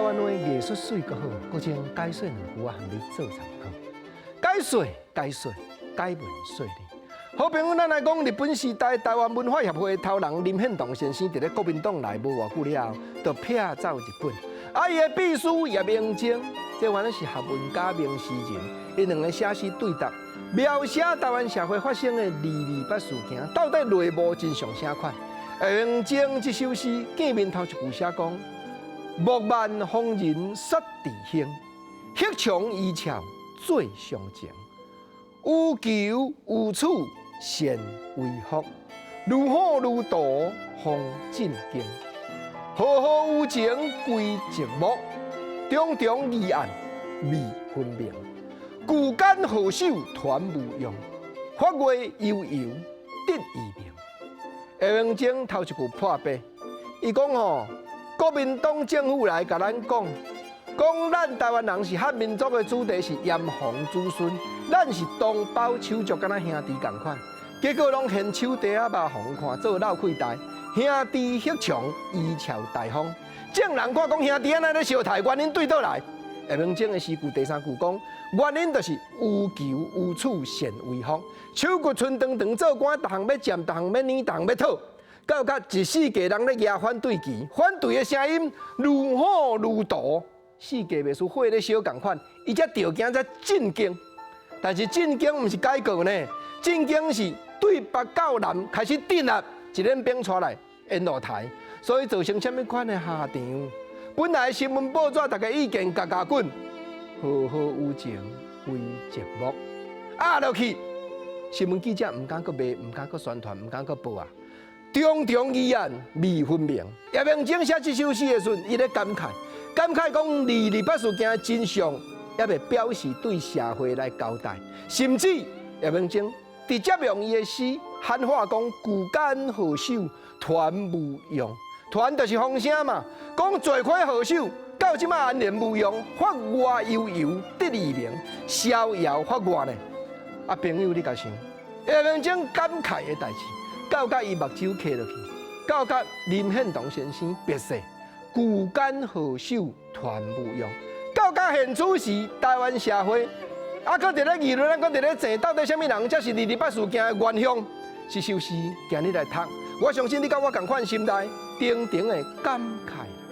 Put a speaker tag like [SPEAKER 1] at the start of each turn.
[SPEAKER 1] 灣話藝術媠閣好，閣將解說兩句仔，予你做參考。解說解說解文說理。好朋友，咱來講日本時代台灣文化協會頭人林獻堂先生，佇咧國民黨內無偌久了後，就避走日本。啊，伊的秘書葉明正，這原來是學問家明詩人，𪜶兩个寫詩對答，描寫台灣社會發生的二二八事件，到底內幕真相啥款？葉明正這首詩見面頭一句寫講：木萬風人說地興，黑長衣俏最相情，有求有處善為福，如火如荼風震驚，和和有情歸寂寞，種種疑案未分明，舊間賀手團無用，法月悠悠得意明。葉明正頭一句破白，伊講吼，國民黨政府來共咱講，講咱台灣人是漢民族的子弟，是炎黃子孫，咱是同胞手足，敢若兄弟仝款。結果攏牽手袋仔肉予看做鬧氣大，兄弟鬩牆，貽笑大方。眾人看講兄弟按呢咧相刣，原因對佗來？葉明正的詩句第三句講，原因就是有求有處善為福，手骨伸長長做官，逐項欲占，逐項欲攆，逐項欲討，到甲一四家人咧舉反對旗，反對的聲音如火如荼，四界袂輸火咧燒仝款，伊才著驚才震驚。但是震驚毋是解過呢，震驚是對北到南開始鎮壓，一連兵帶來煙露台，所以造成啥物款的下場？本來新聞報紙大家意見加加滾，和和有情歸寂寞，壓落去，新聞記者毋敢閣賣，毋敢閣宣傳，毋敢閣報啊。重重疑案未分明。葉明正寫這首詩的時陣，伊咧感慨，感慨講二二八事件的真相，猶未表示對社會來交代，甚至葉明正直接用伊的詩喊話講：舊間賀手團無用。團就是風聲嘛，講罪魁禍首到這馬安然無恙，法外悠悠得意明，逍遙法外呢？啊，朋友你共想，葉明正感慨的代誌，到甲伊目睭磕落去，到甲林獻堂先生白說，舊間賀手團無用，到甲現此時台灣社會，啊，閣佇咧議論，咱閣佇咧爭，到底啥物人才是二二八事件的元兇？這首詩今日來讀，我相信你佮我仝款心內，重重的感慨。